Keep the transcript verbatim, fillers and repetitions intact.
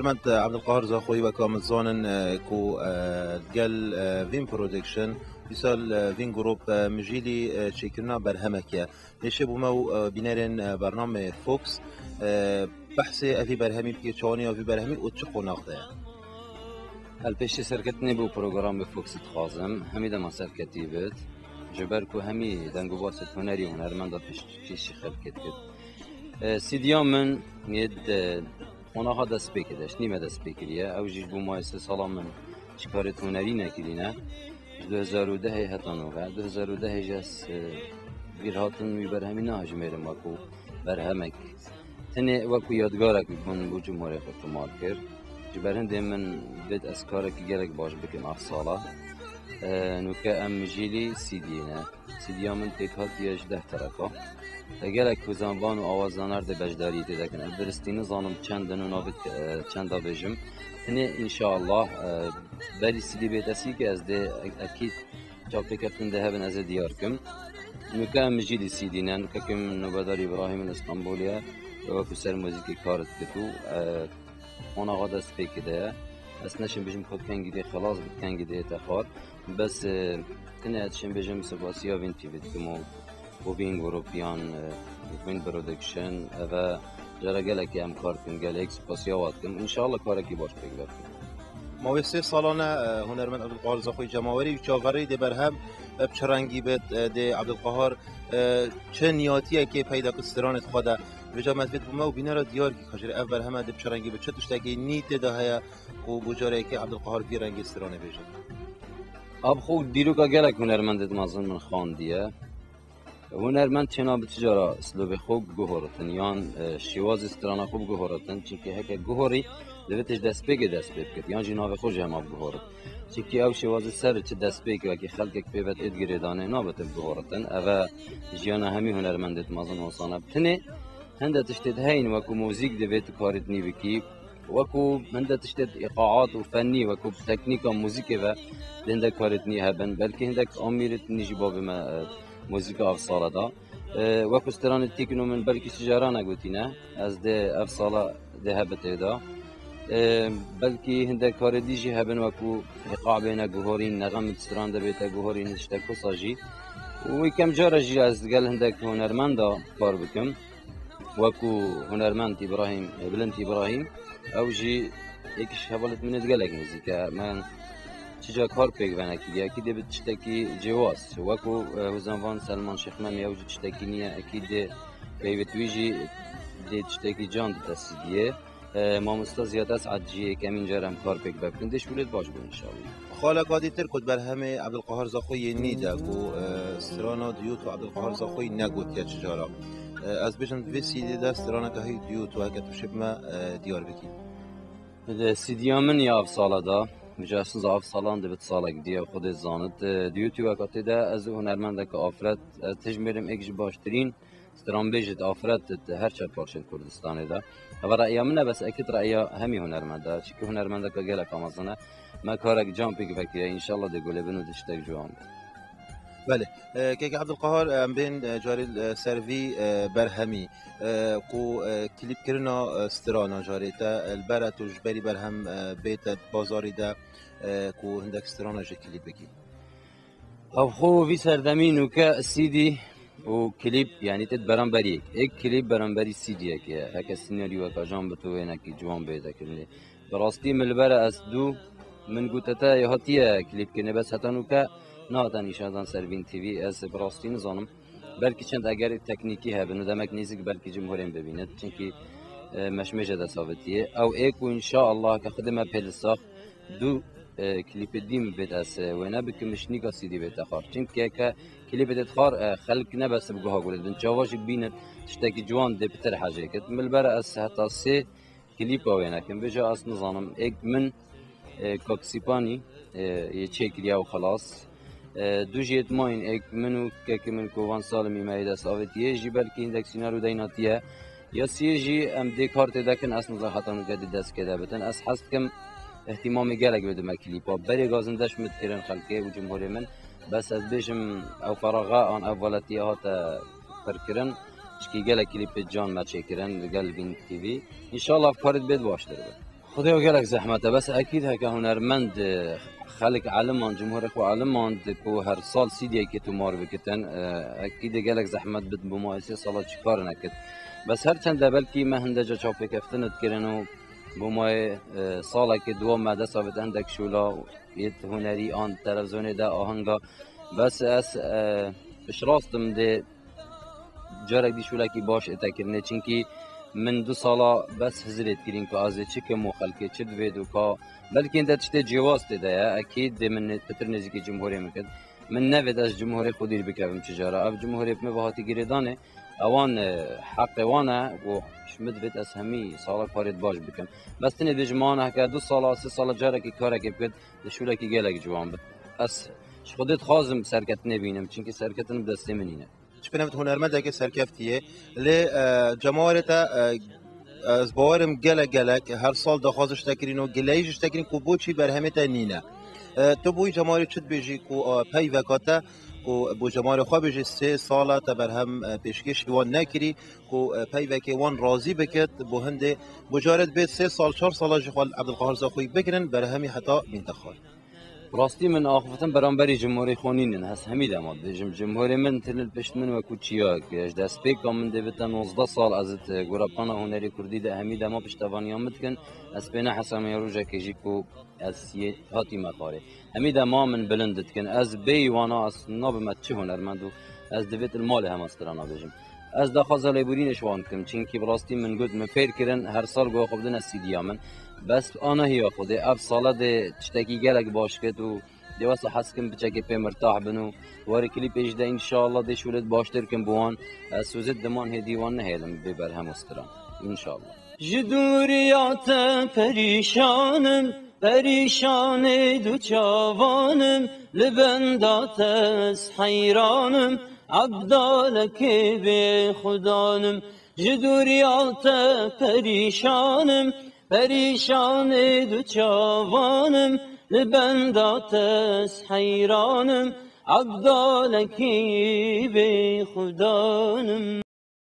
Hurmet, e, Abdulqahar Zaxoyî, wek em zanin, e, ku, e, gel, e, Vîn Production, dîsa, e, Vîn Group, e, mijîlî, e, çêkirina berhemek e. Nêşe bûme û, e, bînerên, e, bernamê Fox, e, behsê evî berhemî bike, çawaniya vî berhemî û çi qonax de ye. Helpêşî serketinê bo programê Foxî dixwazim. Hemî dema serketî bit. Ji ber ku hemî dengûbasê hunerî û hunermenda pêşkêşî xelkê dikit. E, C D'ya min yê di qonaxa destpêkê de, ji nîve destpêkiriye. Ew jî ji bo mayê sê sala min ji karê hunerî nekirîne. Ji du hezar û dehê heta nûve. Du hezar û dehê jî ez, e, vîr hatin wî berhemî nahejmêrim wekû berhemek. Tenê wekû yadgarekî min bo cumhurê xwe tomar kir. Ji ber hindê min bêt ez karekî gelek baş bikim ev sala. E, nûke em mijîlî C D'yê ne. C D'ya min pêk hatiye ji deh tereka. E, gelek hozanvan û awazdaner dê beşdariyê tê dekin. Ez diristî nizanim çend in û navê, e, çenda bêjim. Tenê înşallah, e, berî C D bête sî ke ez dê e-, ekîd çavpêkeftin dê hebin ez ê diyar kim. Nûke em mijîlî C D ne, nûke kim nobedar Îbrahîm li Stenbolê ye, wekû ser muzîkê kar dikit û, e, qonaxa destpêkê de ye. Ez neşim bijim ku kengî dê xilas bit, kengî dê te xwar. Bes, e, tenê ez şim bijim spasiya Vîn T V dikim û, û Vîn Group yan, e, Vîn Production, eve cara gelekî em kar dikin, gelek spasiya wa dikim. Înşallah karekî baş pêk ve bikin. Ma wê sê salane, e, hunermend Abdulqahar Zaxoyî cemawerî û çaverî dê berhem, e, bi çi rengî bit, e, dê Abdulqahar, e, çi niyatiyekê peyda kir stranê xwe de. Vêca me divêt bûme û bînera diyar kî xwe jê re ev berheme dê bi çi rengî bit, çi tiştekî nî tê de heye ku bo carekê Abdulqahar vî rengê stranê bêje. Ab xwe dîroka gelek hunermendê mezin min xandiye. Hunermend çêna bi ti cara slobê xwe biguhoritin yan, e, şêwazê strana xwe biguhoritin. Çimkî heke guhorî, divê tu ji destpêkê dest pê bikit. Yan jî navê xwe jî hema biguhorit. Çimkî ew şêwazê ser çi destpêk wekî xelkek pê ve tê girêdanê nabe tu biguhoritin. Eve jiyana hemî hunermendê mezin osane bi tinê. Hinde tiştê di heyn wekû muzîk divê tu karî nî bikî. Wekû hinde tiştê îqaat û fennî, wekû teknîka muzîkê ve di hinde karê dinî hebin. Belkî hindek amîrê dinî jî bavê me, e, muzîka ev sala da. E, wekû stranê tîkno min belkî şijara negotîne. Ez dê ev sala dê hebitê da. E, belkî hindek karê dî jî hebin wekû îqa bêne guhorîn, nexem stran de bête guhorîn, tiştek wisa jî. Û wî kem cara jî ez gel hindek hunermenda kar bikim. Wekû hunermend Îbrahîm, Bilind Îbrahîm, ew jî yek ji hevalêt min ê di gelek nêzîk e. Me çi ca kar pêk venekiriye, ekî dê bi tiştekî cêwaz. Wekû, e, hozanvan Selman Şêxmemî, ew jî tiştekî nî ye, ekî dê peyvê wî jî dê tiştekî can dite C D'yê. E, mamosta Ziyad Esad jî yekemîn car em kar pêk vebikin. Dê şûlêt baş bû înşallah. Xaleka dîtir ku di berhemê Ebdulqahar Zaxoyê nî de ku, e, strana diyot û Ebdulqahar Zaxoyê negotiye çi cara. E, ez bêjim di vê C D'ê de straneke heyî diyot û heke tu şêp me, e, diyar bikî. Di C D'ya min ya ev sala da, vêca ez niza ev salan dibit salek diye Xwedê zanit. E, diyotî weka tê de ez û hunermendeke afret, ez tijmêrim êk ji baştirîn stranbêjê di afret di her çar parçên Kurdistanê de. Eva re'ya min e, bes ekîd re'ya hemî hunermend e. Çimkî hunermendeke gelek amezin e. Me karek can pêk vekiriye. Înşallah dê gulê bin û dê tiştek ciwan be. Belê. E, Keke Ebdulqahar, em bên, e, carê, e, ser vî, e, berhemî, e, ku, e, klîpkirina, e, strana carê te, e, li ber e tu ji berî berhem, e, bête bazarî de, e, ku hindek strana jî klîp bikî. Ev xwe vî serdemî nûke C D û klîp, yanî tê di beramberî yek. Êk klîp beramberî C D yekê ye. Heke sînaryoyeka can bi tu wênekî ciwan bê dekirinê. Bi rastî min li ber e ez dû, min gote te hatiye klîp kirinê, bes heta nûke nehate nîşandan ser Vîn T V. Ez bi rastî nizanim. Belkî çend egerê teknîkî hebin û demek nêzîk belkî cumhurên bibînin. Çimkî, e, meşmêje dest avêtiye. Ew êk û înşaallah ke Xwedê me pê li sax du, e, klîpê dî min bêt ez, e, wêne bikim, ji nîka C D bête xwar. Çimkî heke klîpê tê xwar, e, xelk ne bes bi guha gulê dibin. Çava jî bînin tiştekî ciwan dê pitir hecê kit. Min li ber ez heta sê klîpa wêne kim. Vêca ez nizanim. Êk min, e, Kak Sîpanî, e, yê çêkiriye û xilas. E, du jêt mayîn êk min û kekê min Kovan Salimî me yê dest avêtiye jî belkî hindek sînaryo deynatiye. Ya siyê jî em dê kar tê dekin, ez niza heta nûke dê dest kê de bitin. Ez hez dikim îhtîmamê gelek bidime klîpa. Berê gazindeş min dikirin xelkê û cumhurê min. Bes ez bêjim ew feraxe an ev weletiye hate pirkirin. Çikî gelek klîpê can me çêkirin li gel Vîn T V. Înşallah ev karê dibêt baştir be. Xwedê gelek zehmet e, bes ekîd heke hunermend, e, xelk elimand, cumhurê xwe elimand, ku her sal sîdiyekê tomar bikitin, e, ekîd gelek zehmet bit, bo ma sê sala çi kar nekit. Bes her çend de belkî me hinde ca çavpêkeftin dikirin û bo ma, e, salekê dua me dest avêt endek şûla yê hunerî an televîzyonê de ahinga. Bes ez, e, piştrast im dê carek dî şûlekî baş ête kirinê, çinkî min du sala bes hizirê dikirîn ku ez ê çi kim û xelkê çi divêt û ka belkî hinde tiştê cêwaz tê de ye, ekîd dê min nê-, pitir nêzîkî cumhurê min kir. Min nevêt ez cumhurê xwe dîr bikevim çi cara. Ev cumhurê bi min ve hatî girêdanê, ewan, e, heqê wan e û ji min divêt ez hemî sala karê baş bikim. Bes tenê bêjim, an heke du sala, sê sala carekî karekê bikit, di şûlekî gelek ciwan bit. Ez ji Xwedê dixwazim serketinê bînim, çinkî serketin bi destê min nîne. Çi pênevit hunermendekê serkeftî ye. Lê, e, cemawerê te, e, ez bawerim gelek gelek her sal daxwaz ji te kirîn û gileyî ji te kirîn ku boçî berhemê te nîne. E, tu bo wî cemawerê çi dibêjî ku, e, peyveka te ku bo cemawerê xwe bêjî sê sala te berhem, e, pêşkêşî wan nekirî ku, e, peyvekê wan razî bikit, bo hindê bo carê dibê sê sal, çar sala jî xwe li Ebdulqahir Zaxoyî bigirin, berhemî heta bînte xal. Rastî min axiftin beramberî cumhurê xwe nînin. Ez hemî dema dibêjim, cumhurê min tinin pişt min wekû çiyayek e. Ji destpêka min dê bite nozdeh sal ez it gurepana hunerê kurdî de hemî dema piştevaniya min dikin. Ez pê nehesamî rojekê jî ku ez yê hatîme xwarê. Hemî dema min bilind dikin. Ez bêyî wana ez nabime çi hunermend û ez divêt li malê hema strana bêjim. Ez daxwaza lêborînê ji wan dikim, çinkî bi rastî min got, min fêr kirin, her sal guha xwe bidin ez sîdiya min. Bes ana hiya Xwedê, ev sala dê tiştekî gelek baş ket û dê wesa hez kim biçekê pê mirtah bin û warê klîpê jî de înşallah dê şûlêt baştir kim bi wan. Ez sozêt diman hêdî wan nehêlim bê berhem û stran. Înşallah. Ji dûriya te perîşan im, perîşanê du çavan im, li benda te ez heyran im, Ebdalekê bêxudan im. Ji dûriya te perîşan im, perîşanê du çavan im, li benda te ez heyran im, Ebdalekê bêxudan im.